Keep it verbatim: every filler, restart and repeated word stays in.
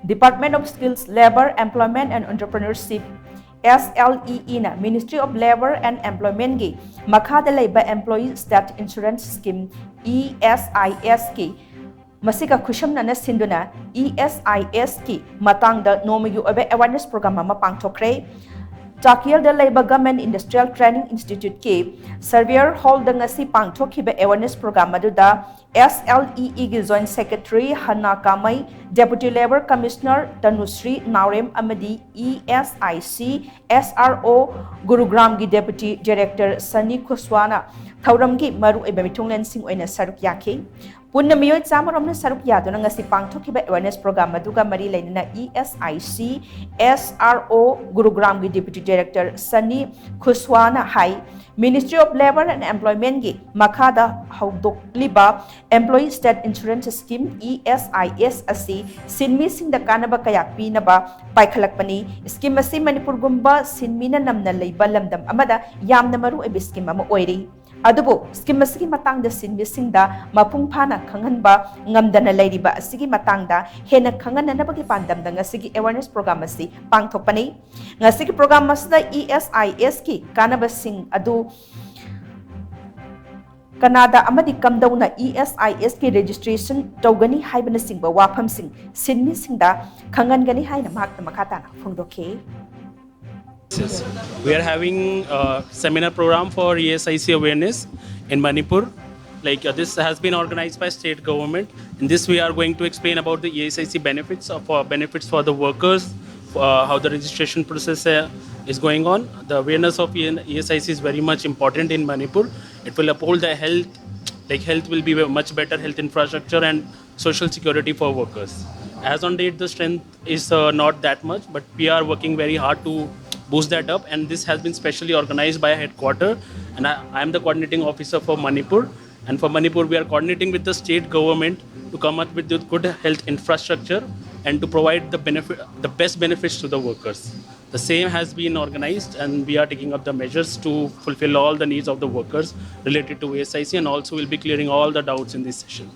Department of Skills, Labour, Employment and Entrepreneurship, S L E E ꯅ Ministry of Labour and Employment ꯒꯤ ꯃꯈꯥꯗ ꯂꯩꯕ Employee State Insurance Scheme, E S I S ꯀꯤ ꯃꯁꯤꯒ ꯈꯨꯠꯁꯝꯅꯅ ꯁꯤꯟꯗꯨꯅ E S I S ꯀꯤ ꯃꯇꯥꯡꯗ ꯅꯣꯡꯃꯒꯤ ꯑꯣꯏꯕ awareness program ꯑꯃ ꯄꯥꯡꯊꯣꯛꯈ꯭ꯔꯦ꯫ ꯆꯥꯀꯤꯌꯜꯗ ꯂꯩꯕ Government Industrial Training Institute ꯀꯤ Xavier Hall ꯗ ꯉꯁꯤ ꯄꯥꯡꯊꯣꯛꯈꯤꯕ awareness program ꯑꯗꯨꯗ S L E E ꯒꯤ Joint Secretary ꯍꯅꯥ ꯀꯥꯃꯩ, Deputy Labour Commissioner ꯇꯅꯨꯁ꯭ꯔꯤ ꯅꯥꯎꯔꯦꯝ ꯑꯃꯗꯤ E S I C S R O ꯒꯨꯔꯨꯒ꯭ꯔꯥꯝꯒꯤ Deputy Director ꯁꯅꯤ ꯈꯨꯁ꯭ꯋꯥꯅ ꯊꯧꯔꯝꯒꯤ ꯃꯔꯨꯑꯣꯏꯕ ꯃꯤꯊꯨꯡꯂꯦꯟꯁꯤꯡ ꯑꯣꯏꯅ ꯁꯔꯨꯛ ꯌꯥꯈꯤ꯫ ꯄꯨꯟꯅ ꯃꯤꯑꯣꯏ ꯆꯥꯃꯔꯣꯝꯅ ꯁꯔꯨꯛ ꯌꯥꯗꯨꯅ ꯉꯁꯤ ꯄꯥꯡꯊꯣꯛꯈꯤꯕ awareness program ꯑꯗꯨꯒ ꯃꯔꯤ ꯂꯩꯅꯅ E S I C S R O ꯒꯨꯔꯨꯒ꯭ꯔꯥꯝꯒꯤ Deputy Director ꯁꯅꯤ ꯈꯨꯁ꯭ꯋꯥꯅ ꯍꯥꯏ, Ministry of Labour and Employment ꯒꯤ ꯃꯈꯥꯗ ꯍꯧꯗꯣꯛꯂꯤꯕ Employee State Insurance Scheme, E S I S, ꯑꯁꯤ ꯁꯤꯟꯃꯤꯁꯤꯡꯗ ꯀꯥꯟꯅꯕ ꯀꯌꯥ ꯄꯤꯅꯕ ꯄꯥꯏꯈꯠꯂꯛꯄꯅꯤ꯫ Scheme ꯑꯁꯤ ꯃꯅꯤꯄꯨꯔꯒꯨꯝꯕ ꯁꯤꯟꯃꯤꯅ ꯅꯝꯅ ꯂꯩꯕ ꯂꯝꯗꯝ ꯑꯃꯗ ꯌꯥꯝꯅ ꯃꯔꯨꯑꯣꯏꯕ scheme ꯑꯃ ꯑꯣꯏꯔꯤ꯫ ꯑꯗꯨꯕꯨ scheme ꯑꯁꯤꯒꯤ ꯃꯇꯥꯡꯗ ꯁꯤꯟꯃꯤꯁꯤꯡꯗ ꯃꯄꯨꯡ ꯐꯥꯅ ꯈꯪꯍꯟꯕ ꯉꯝꯗꯅ ꯂꯩꯔꯤꯕ ꯑꯁꯤꯒꯤ ꯃꯇꯥꯡꯗ ꯍꯦꯟꯅ ꯈꯪꯍꯟꯅꯅꯕꯒꯤ ꯄꯥꯟꯗꯝꯗ ꯉꯁꯤꯒꯤ awareness program ꯑꯁꯤ ꯄꯥꯡꯊꯣꯛꯄꯅꯤ꯫ ꯉꯁꯤꯒꯤ program ꯑꯁꯤꯗ E S I S ꯀꯤ ꯀꯥꯟꯅꯕꯁꯤꯡ ꯑꯗꯨ ꯀꯅꯥꯗ ꯑꯃꯗꯤ ꯀꯝꯗꯧꯅ E S I S ꯀꯤ registration ꯇꯧꯒꯅꯤ ꯍꯥꯏꯕꯅꯆꯤꯡꯕ ꯋꯥꯐꯝꯁꯤꯡ ꯁꯤꯟꯃꯤꯁꯤꯡꯗ ꯈꯪꯍꯟꯒꯅꯤ ꯍꯥꯏꯅ ꯃꯍꯥꯛꯅ ꯃꯈꯥ ꯇꯥꯅ ꯐꯣꯡꯗꯣꯛꯈꯤ꯫ Yes. We are having a seminar program for E S I C awareness in Manipur. Like uh, this has been organized by state government. In this, we are going to explain about the E S I C benefits of uh, benefits for the workers, uh, how the registration process uh, is going on. The awareness of E S I C is very much important in Manipur. It will uphold the health, like health will be much better health infrastructure and social security for workers. As on date, the strength is uh, not that much, but we are working very hard to boost that up. And this has been specially organized by a headquarter, and I, I am the coordinating officer for Manipur. And for Manipur, we are coordinating with the state government to come up with the good health infrastructure and to provide the benefit, the best benefits to the workers. The same has been organized, and we are taking up the measures to fulfill all the needs of the workers related to E S I C, and also will be clearing all the doubts in this session.